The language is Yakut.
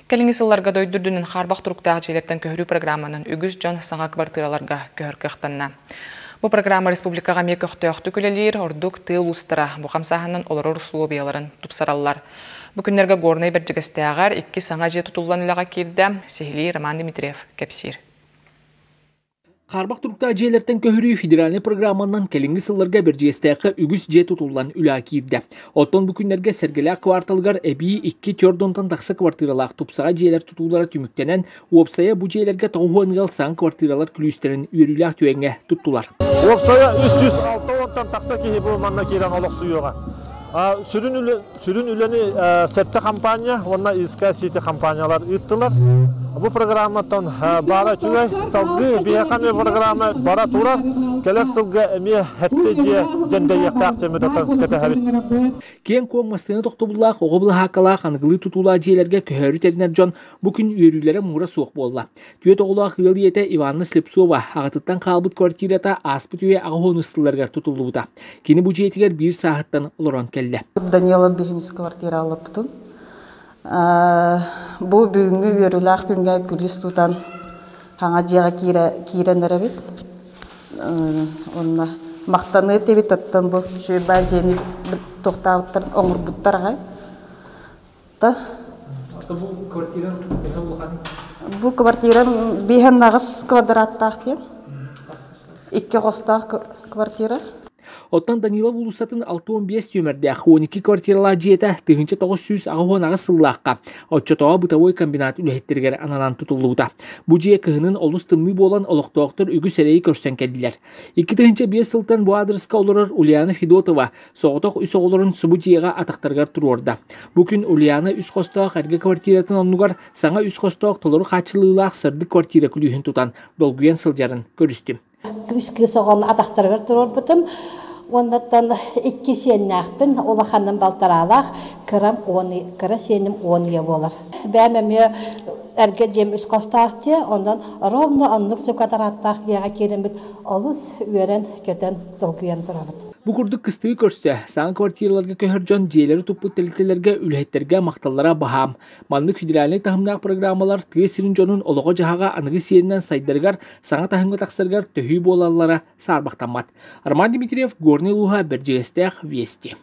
Кэлиҥҥи сылларга дойду үрдүнэн хаарбах туруктаах дьиэлэртэн көһөрүү программанан үгүс дьон саҥа квартираларга көһөр кыахтанна. Бу программа республикаҕа эмиэ көхтөөхтүк үлэлиир, ордук тыа улуустара бу хамсааһынынан олорор усулуобуйаларын тупсараллар. Бу күннэргэ Горнай Бэрдьигэстээҕэр икки саҥа дьиэ тутуллан үлэҕэ киирдэ, сиһилии Роман Дмитриев кэпсиир. Хаарбах туруктаах дьиэлэртэн көһөрүү федеральнай программанан кэлиҥҥи сылларга Бэрдьигэстээххэ үгүс дьиэ тутуллан үлэҕэ киирдэ. Оттон бу күннэргэ Сэргэлээх кварталыгар эбии икки 40 тахса квартиралаах тупсаҕай дьиэлэр тутуулара түмүктэнэн, уопсайа бу дьиэлэргэ 90 ыал саҥа квартиралар күлүүстэрин үөрүүлээх түгэҥҥэ туттулар. Уопсайа 360 тахса киһи бу манна киирэн олохсуйуоҕа. Сүрүн үлэни сэттэ компания уонна ИСК Сити компаниялар ыыттылар. Бу программаттан баара үчүгэй. Салгыы биһиэхэ эмиэ программа бара турар. Кэлэр сылга эмиэ сэттэ дьиэ дьэндэйиэхтээх дьэммититтэн кэтэһэбит. Киэҥ-куоҥ массыына тохтобуллаах, оҕо былаһааккалаах аныгылыы тутуулаах дьиэлэргэ көһөөрү тэринэр дьон бу күн үөрүүлэрэ муҥура суох буолла. Түөрт оҕолоох ыал ийэтэ Иванна Слепцова аҕатыттан хаалбыт квартирата ааспыт үйэ 80 сылларыгар тутуллубута. Кини бу дьиэтигэр биир сааһыттан олорон кэллэ. Данила биһиниз квартира алыппытым. Бу бүгүҥҥү үөрүүлээх күҥҥэ күлүүс тутан хаҥа дьиэҕэ киирэн эрэбит. Онно махтаныы этибит оттон бу үчүгэй дьиэни туохтаабыттарын оҥорбуттар аҕай. Та Бу квартира төһө улахан? Бу квартира 5 квадраттаах диэн. Икки хостоох квартира. Оттон Данилов уулуссатын 65 түөмэрдээх 12 квартиралаах дьиэтэ 1988 сыллаахха оччотооҕу бытовой комбинат үлэһиттэригэр ананан тутуллубута. Бу дьиэ кыһынын олус тымныы буолан олохтоохтор үгүс эрэйи көрсөн кэллилэр. 2005 сылтан бу аадырыска олорор Ульяна Федотова соҕотох үс оҕолорун субу дьиэҕэ атахтарыгар туруорда. Бу күн Ульяна үс хостоох эргэ квартиратын оннугар саҥа үс хостоох толору хааччыллыылаах сырдык квартира күлүүһүн тутан долгуйан сылдьарын көрүстүм. Үс кыыс оҕону атахтарыгар туруорбутум. Уоннаттан икки сиэннээхпин, улаханым балтараалаах, кырам 10 кыра сиэним 10 ыйа буолар. Бэйэм эмиэ эргэ дьиэм үс хостоох дьиэ, онон ровно оннук квадраттаах дьиэҕэ киириммит олус үөрэн-көтөн долгуйан турабыт. Бу курдук кыстыгы көрсө, саҥа квартираларга көһөр дьон дьиэлэри туппут тэрилтэлэргэ үлэһиттэргэ махталлара баһаам. Маннык федеральнай таһымнаах программалар тыа сирин дьонун олоҕо-дьаһаҕа аныгы сиэринэн сайдарыгар, саҥа таһымҥа тахсарыгар төһүү буолаллара саарбахтаммат. Роман Дмитриев, Горнай улууһа, Бэрдьигэстээх, Вести.